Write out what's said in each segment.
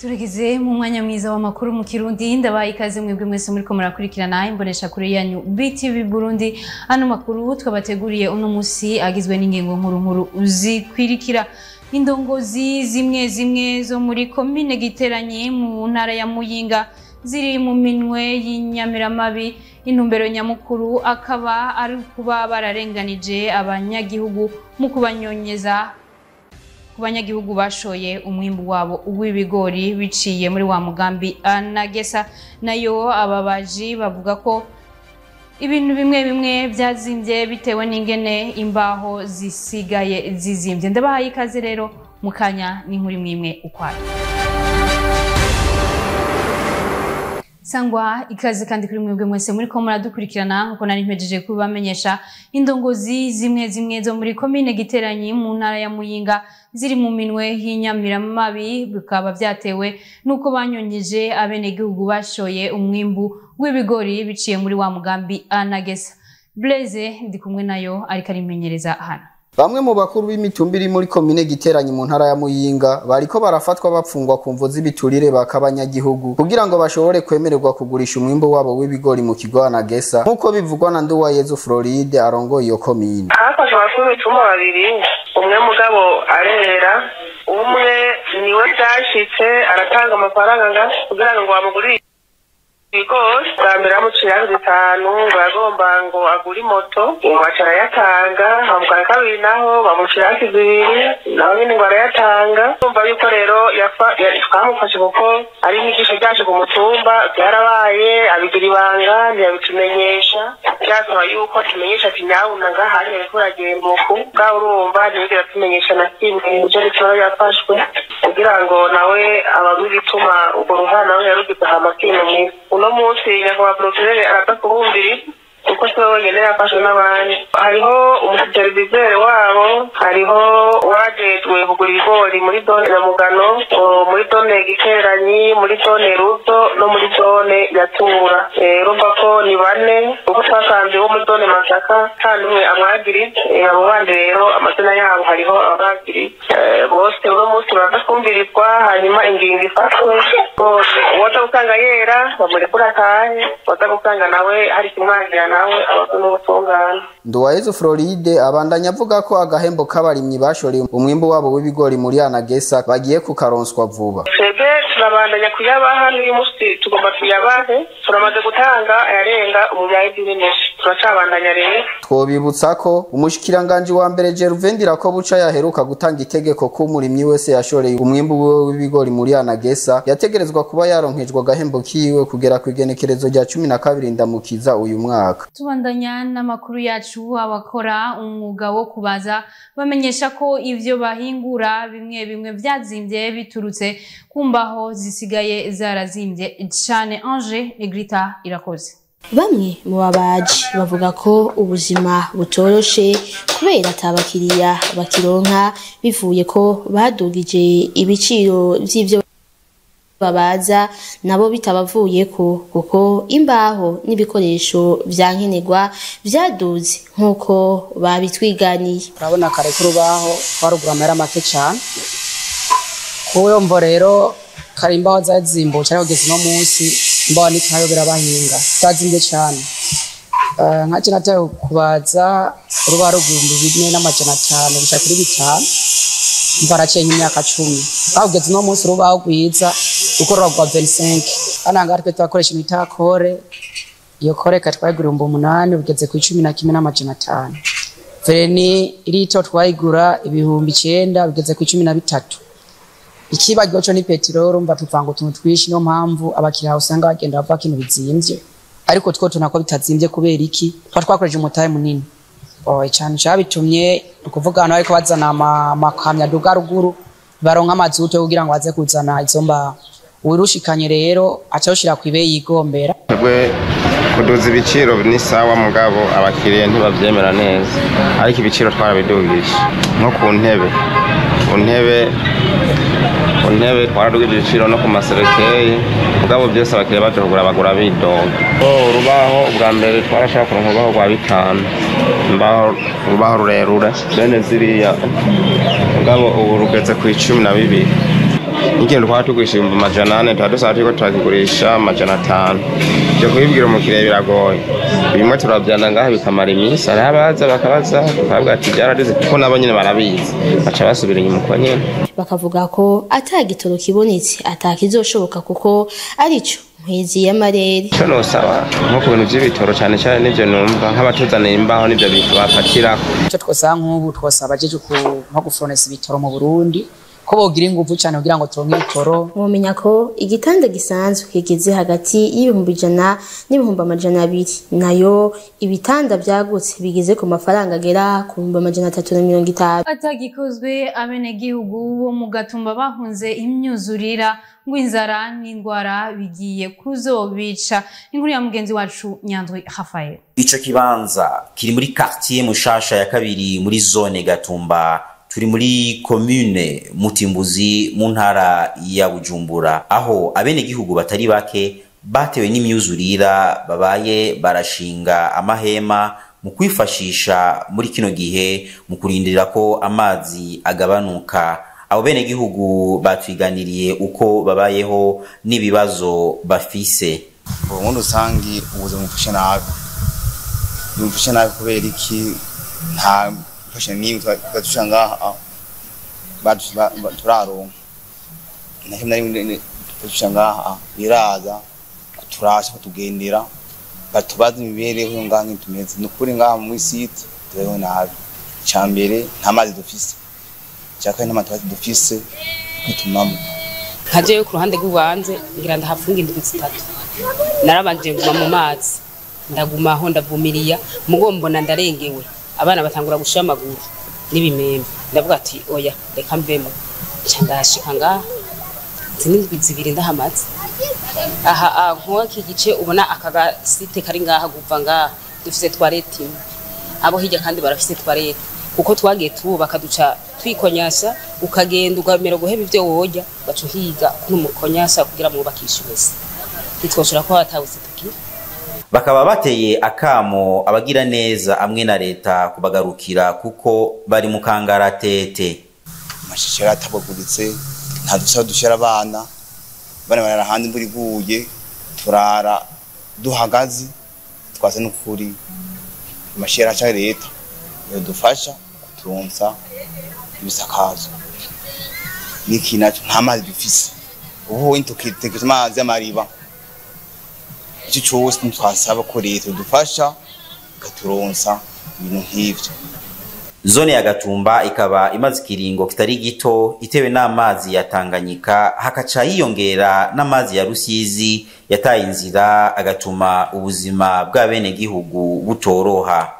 Turigeze mu mwanya mwiza w'amakuru mu Kirundi. Ndabaye ikaze mwebwe mwese muriko murakurikirana imbonesha kure yanyu BTV Burundi. Ano makuru twabateguriye uno musi agizwe n'ingingo nkuru nkuru zikwirikira: indongozi zimwe zimwe zo muri komine Giteranyi mu ntara ya Muyinga ziri mu minwe y'inyamiramabi. Intumbero nyamukuru akaba ari kuba bararenganije abanyagihugu mu kubanyonyeza ku banyagihugu bashoye umwimbu wabo w'ibigori biciye muri wa mugambi Anagesa. Nayo ababaji bavuga ko ibintu bimwe bimwe byazimbye bitewe n'ingene imbaho zisigaye zizimbye. Ndabahaye ikaze rero mu kanya n'inkuru imwe imwe ukwayo. Sangwa ikaze kandi kuri mwebwe mwese muri ko muradukurikirana. Nkuko nari mpejeje kubamenyesha, indongozi zimwe zimwe zo muri komine Giteranyi mu ntara ya Muyinga ziri mu minwe y'inyamiramabi, bikaba byatewe nuko banyonyeje abenegihugu bashoye umwimbu w'ibigori biciye muri wa mugambi Anagesa. Blaise ndi kumwe nayo ariko arimenyereza hano. Bamwe mu bakuru b'imitumba iri muri komine Giteranyi mu ntara ya Muyinga bariko barafatwa bapfungwa ku mvo z'ibiturire bakabanyagihugu kugira ngo bashobore kwemererwa kugurisha umwimbu wabo w'ibigori mu kigo Anagesa, nk'uko bivugwa na Nduwayezu Floride arongoye iyo komine. Hafashwe abakuru b'imitumba babiri, umwe mugabo arera, umwe niwe byashitse aratanga amafaranga kugira ngo bamugurire ibigori. Bwa mbere bamuciye 5 ngo yagomba ngo agure imoto, ngo aca arayatanga. Bwa kabiri naho bamucira 2 naho nyene ngo arayatanga. Urumva yuko rero twamufashe kuko ari inyigisho ryaje ku mutumba, byarabaye abigira ibanga ntiyabitumenyesha. Byasaba yuko tumenyesha ati nyabuna ngaha hariko uragenda uku bwa, urumva ntiyigera atumenyesha na kimwe. Nico gituma yafashwe kugira ngo nawe abagwe igituma urwo ruhara nawe yarugize hama akimenyesha. Uno munsi nyakubahwa procureur araza kubumbiri kuko siwe wenyene yafashwe n'abandi. Hariho umusuperviseur wabo, hariho uwajejwe kugura ibigori muri zone ya Mugano, muri zone Giteranyi, muri zone Ruto no muri zone ya Tura. Urumva ko ni bane, kuko twasanze wo muri zone Masaka nta n'umwe amwagiri. Abo bandi rero amazina yabo hariho abagiri bose. Uno munsi baraza kumvirizwa, hanyuma ingingo ifatwe bose. Uwaza gusanga yera bamurekura akahe, uwaza gusanga nawe hari ikimwangira nawe abazwe n'ubutungane. Nduwayezu Floride abandanya avuga ko agahembo k'abarimyi bashoreye umwimbu wabo w'ibigori muri Anagesa bagiye kukaronswa vuba. Twebwe turabandanya kuyabaha, n'uyu munsi tugomba tuyabahe. Turamaze gutanga ayarenga umuyahidi n'inusu, turacabandanya rero. Twobibutsa ko umushikiranganji wa mbere Gervais Ndirakobuca yaheruka gutanga itegeko ko umurimyi wese yashoreye umwimbu wiwe w'ibigori muri Anagesa yategerezwa kuba yaronkejwe agahembo kiwe kugera ku igenekerezo rya 12 Ndamukiza uyu mwaka. Tubandanya n'amakuru yacu. Abakora umwuga wo kubaza bamenyesha ko ivyo bahingura bimwe bimwe vyazimbye biturutse ku mbaho zisigaye zarazimbye cane. Ange Negrita Irakoze. Bamwe mu babaji bavuga ko ubuzima butoroshe kubera atabakiriya bakironka, bivuye ko badugije ibiciro vy'ivyo babaza nabo bitabavuyeko, kuko imbaho n'ibikoresho vyankenerwa vyaduze nk'uko babitwiganiye. Urabona kare k'urubaho twarugura amahera make cane, kuyo mvo rero kare imbaho zazimbutse, ariko kugeza uno munsi imbaho ntikayobera abahinga zazimbye cane. Nka je nataye kubaza urubaho 4500 gushika kuri 5,000, mva haraciye nk'imyaka 10. Aho kugeza uno munsi urubaho rwiza ruko ruragwa 25. Hano ngaha twe twakoresha imita kore, iyo kore twayigura 8,000 ugeze ku 11,500. Verni irito twayigura 9,000 ugeze ku 13,000. Ikibagiwe co ni peteroli, urumva tuvanga utuntu twinshi, niyo mpamvu abakiriya usanga bagenda bava kintu bizimvye, ariko two tunako bitazimbye kubera iki? Twa twakoresheje umutahe munini. Icanu cabitumye ni ukuvuga abantu bariko bazana amakamyo aduga ruguru baronka amazutu yo kugira ngo baze kuzana izo mbaho. Uwurushikanye rero aca awushira kw'ibeyi yigombera. Twebwe kuduza ibiciro ni sawa, mugabo abakiriya ntibavyemera neza, ariko ibiciro twarabidugije nko ku ntebe, ku ntebe twaradugije ibiciro no ku maserekeyi, mugabo byose abakiriya baje kugura bagura bidoga. Urubaho ubwa mbere twarashaka kuronka urubaho rwa 5, imbaho urubaho rurerure bene ziriya, mugabo ubu rugeze ku 12. Nk'ikintu twaba tugurisha 400,000 tuba dusaba turiko turakigurisha 500. Ivyo kubibwira umukiriya biragoye. Bimwe turavyana ngaha bikamara iminsi, hariho abaza bakabaza bakavuga ati byaraduze, kuko nabo nyene barabizi, baca basubira inyuma uko nyene. Bakavuga ko ata gitoro kibonetse atakizoshoboka kuko arico nkwezi y'amarere. Ico nosaba nko ku bintu vy'ibitoro cane cane nivyo numva nk'abatuzanira imbaho nivyo bafatirako. Ico twosaba nk'ubu twosaba abajeje nko guforonesa ibitoro mu Burundi ko bogira inguvu cyane kugira ngo turonke ibitoro. Mwomenya ko igitanda gisanzwe kigeze hagati y'100,000 n'200,000, nayo ibitanda byagutse bigeze ku mafaranga agera ku 350,000. Atagikozwe abenegihugu bo mu Gatumba bahunze imyuzurira ngo inzara n'indwara bigiye kuzobica. Inkuru ya mugenzi wacu Nyandwi Rafael. Ico kibanza kiri muri quartier Mushasha ya kabiri muri zone Gatumba, turi muri commune Mutimbuzi mu ntara ya Bujumbura, aho abenegihugu batari bake batewe n'imyuzurira babaye barashinga amahema mu kwifashisha muri kino gihe mu kurindira ko amazi agabanuka. Abo benegihugu batwiganiriye uko babayeho n'ibibazo bafise. Muri rusangi ubuzima bufashe nabi, bufashe nabi kubera iki? Nta mfashe n'imwe twadusha ngaha turaronka, nta kimwe na rimwe twadusha ngaha. Biraza kuturasha kutugendera batubaza imibereho ngaha nk'itumeze. Ni ukuri ngaha muri site tubayeho nabi. Icya mbere nta mazi dufise, icya kabiri nta mazi dufise kwitumamo. Nkajeyo ku ruhande rw'ubanze ngira ndahafunga indwi zitatu, narabanje nguma mu mazi, ndagumaho ndavumiriya, mugo mbona ndarengewe, abana batangura gushira amaguru n'ibimembe, ndavuga ati oya reka mvemo. Nca ndashika ngaha z'indwi zibiri ndahamaze. Aha nk'iki gice ubona aka gasite kari ngaha guva ngaha dufise toilette imwe, abo hirya kandi barafise toilette, kuko twagiye tubaka duca twikonyasha, ukagenda ugamera guheba ivyo worya baca uhiga n'umukonyasha kugira mwubakishe wese, ntitwoshobora kuba batabuze tugira. Bakaba bateye akamo abagira neza amwe na leta kubagarukira kuko bari mu kangaratete. Amashusho yaratabaguritse, nta dushobora dushira abana, abana barara hanze imvura iguye, turara duhagaze, twasa n'ukuri. Amashusho aca leta yodufasha kuturonsa ibisakazo. Niki naco nta mazi dufise, ubu tukitegereje amazi y'amariba. Ico cose twasaba ko leta yodufasha ikaturonsa ibintu nk'ivyo. Zone ya Gatumba ikaba imaze ikiringo kitari gito itewe n'amazi ya Tanganyika, hakaca yiyongera n'amazi ya Rusizi yataye inzira agatuma ubuzima bw'abenegihugu butoroha.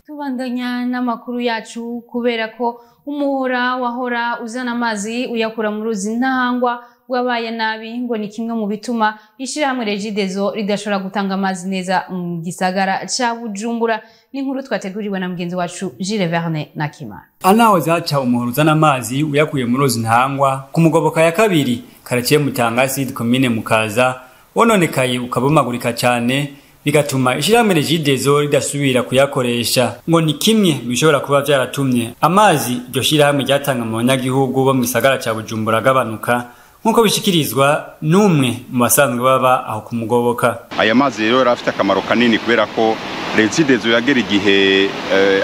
Tubandanya n'amakuru yacu kubera ko umuhora wahora uzana amazi uyakura mu ruzi Ntahangwa wabaye nabi, ngo ni kimwe mu bituma ishirahamwe Regideso ridashobora gutanga amazi neza mu gisagara ca Bujumbura. N'inkuru twateguriwe na mugenzi wacu Gilles Verne Nakimana. Anaho zaca umuhora uzana amazi uyakuye mu ruzi Ntahangwa ku mugoboka ya kabiri karaciye Mutangasi commune Mukaza wononekaye ukabomagurika cyane, bigatuma ishirahamwe Regideso ridasubira kuyakoresha. Ngo ni kimwe bishobora kuba vyaratumye amazi iryo shirahamwe ryatanga mu banyagihugu bo mu gisagara ca Bujumbura agabanuka, nkuko bishikirizwa n'umwe mu basanzwe baba aho kumugoboka. Aya mazi rero yarafite akamaro kanini kubera ko Regideso yagera igihe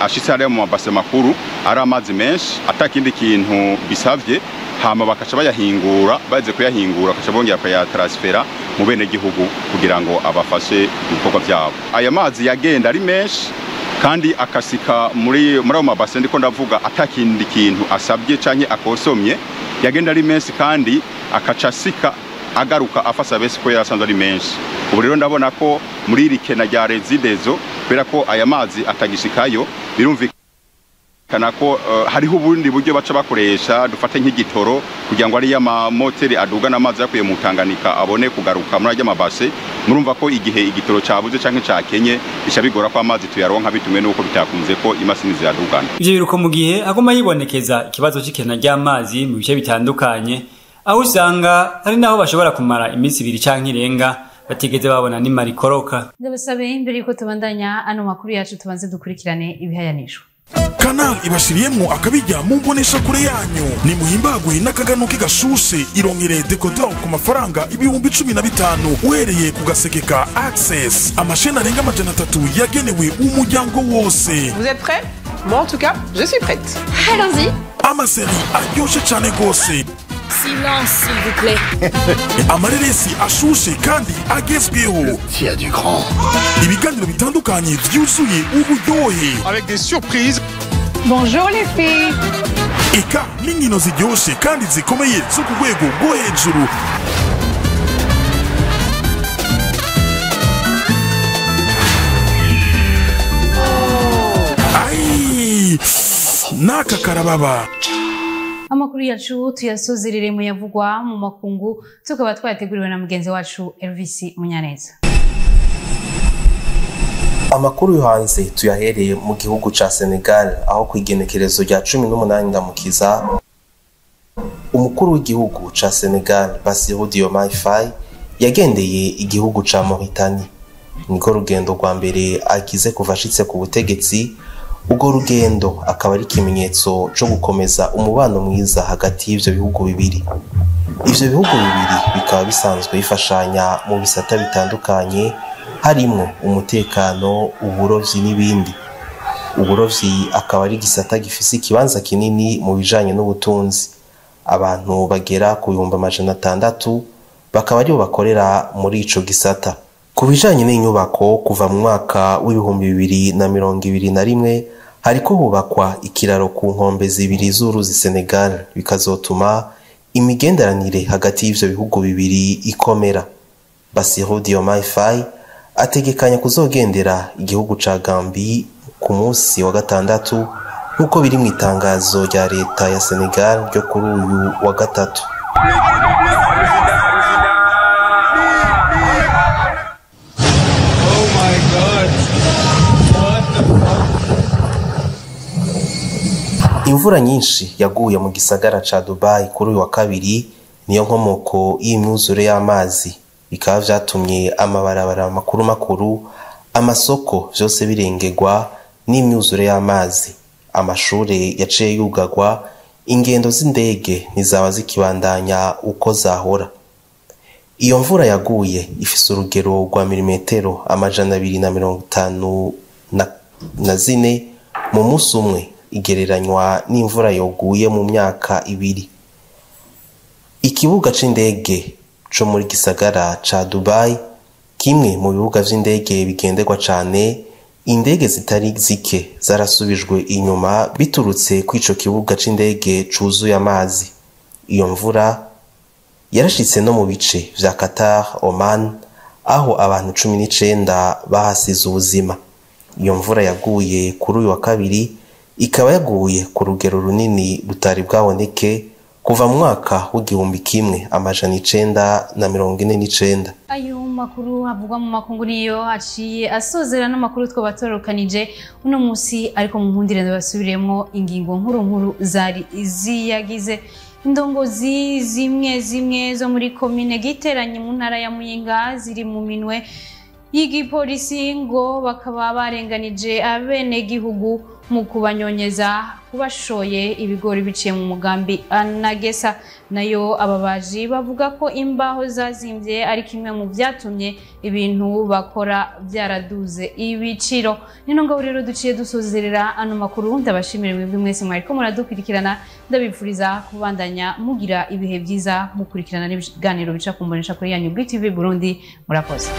ashitse hariya mu mabase makuru ari amazi menshi atakindi kintu bisavye, hama bakaca bayahingura, baze kuyahingura bakaca bongera kuyatransfera mu bene gihugu kugira ngo abafashe ibikorwa byabo. Aya mazi yagenda ari menshi kandi akasika muri ayo mabase ndiko ndavuga atakindi kintu asabye canke akosomye, yagenda ari menshi kandi akaca asika agaruka afasa bese ko yarasanzwe ari menshi. Ubu rero ndabona ko muri iri kena rya Regideso kubera ko aya mazi atagishikayo, birumvikana ko hariho ubundi buryo baca bakoresha, dufate nk'igitoro kugira ngo ariya mamoteri adugana amazi yakuye mu Tanganyika abone kugaruka muri ajya mabase. Murumva ko igihe igitoro cabuze canke cakenye bisha bigora ko amazi tuyaronka bitumwe nuko bitakunze ko imashini ziyadugana. Ivyo biruko mu gihe aguma yibonekeza ikibazo c'ikena ry'amazi mu bice bitandukanye, aho usanga hari naho bashobora kumara iminsi ibiri canke irenga batigeze babona n'imara ikoroka. Ndabasabe imbere yuko tubandanya ano makuru yacu tubanze dukurikirane ibihayanisho. Canal ibashiriyemwo akabijya mu mbonesha kure yanyu. Ni muhimbagwe n'akaganuke gashushe, irongere decoder ku mafaranga 15,000 uhereye ku gaseke ka Access. Amasheni arenga 300 yagenewe umuryango wose. Vous êtes prêts? Moi en tout cas, je suis prête. Allons-y. Amaseri aryoshe cyane gose. Silence s'il vous plaît. Amareresi ashushe kandi agezweho. Tiens du grand. Ibiganiro bitandukanye vyuzuye uburyohe. Avec des surprises. Bonjour les filles. Eka n'inkino ziryoshe kandi zikomeye zo ku rwego rwo hejuru. Ai, naka karababa. Amakuru yacu tuyasozerere mu yavugwa mu makungu, tukaba twayateguriwe na mugenzi wacu Elvis Munyaneza. Amakuru yo hanze tuyahereye mu gihugu ca Senegal, aho kwigenekerezo rya 18 ndamukiza umukuru w'igihugu ca Senegal Bassirou Diomaye Faye yagendeye igihugu ca Mauritania. Niko rugendo rwa mbere agize kuva ashitse ku butegetsi. Ubwo rugendo akaba ari ikimenyetso co gukomeza umubano mwiza hagati y'ivyo bihugu bibiri. Ivyo bihugu bibiri bikaba bisanzwe bifashanya mu bisata bitandukanye, harimwo umutekano, uburovyi n'ibindi. Uburovyi akaba ari igisata gifise ikibanza kinini mu bijanye n'ubutunzi. Abantu bagera ku 600,000 bakaba aribo bakorera muri ico gisata. Ku bijanye n'inyubako, kuva mu mwaka w'2021 hariko hubakwa ikiraro ku nkombe zibiri z'uruzi Senegal, bikazotuma imigenderanire hagati y'ivyo bihugu bibiri ikomera. Bassirou Diomaye Faye ategekanya kuzogendera igihugu ca Gambie ku munsi wa gatandatu, nk'uko biri mu itangazo rya leta ya Senegal ryo kuri uyu wa gatatu. Imvura nyinshi yaguye mu gisagara ca Dubai kuri uyu wa kabiri niyo nkomoko y'imyuzure y'amazi, bikaba vyatumye amabarabara makuru makuru, amasoko vyose birengerwa n'imyuzure y'amazi. Amashure yaciye yugagwa, ingendo z'indege ntizaba zikibandanya uko zahora. Iyo mvura yaguye ifise urugero rwa milimetero 254 mu musi umwe, igereranywa n'imvura yoguye mu myaka ibiri. Ikibuga c'indege co muri gisagara ca Dubai, kimwe mu bibuga vy'indege bigenderwa cane, indege zitari zike zarasubijwe inyuma biturutse kw'ico kibuga c'indege cuzuye amazi. Iyo mvura yarashitse no mu bice vya Qatar, Oman, aho abantu 19 bahasize ubuzima. Iyo mvura yaguye kuri uyu wa kabiri ikaba yaguye ku rugero runini rutari bwaboneke kuva mu mwaka w'1949. Ayo makuru avugwa mu makungu niyo aciye asozera n'amakuru twabatorokanije uno musi, ariko mu nkundire ndabasubiremo ingingo nkuru nkuru zari ziyagize. Indongozi zimwe zimwe zo muri komine Giteranyi mu ntara ya Muyinga ziri mu minwe y'igipolisi ngo bakaba barenganije abenegihugu mu kubanyonyeza kubashoye ibigori biciye mu mugambi Anagesa. Nayo ababaji bavuga ko imbaho zazimbye ari kimwe mu byatumye ibintu bakora byaraduze ibiciro. Nino ngabo rero duciye dusozerera ano makuru, ndabashimire mwebwe mwese mwariko muradukurikirana, ndabipfuriza kubandanya mugira ibihe byiza mukurikirana n'ibiganiro bica kumbonesha kuri yanyu BTV Burundi. Murakoze.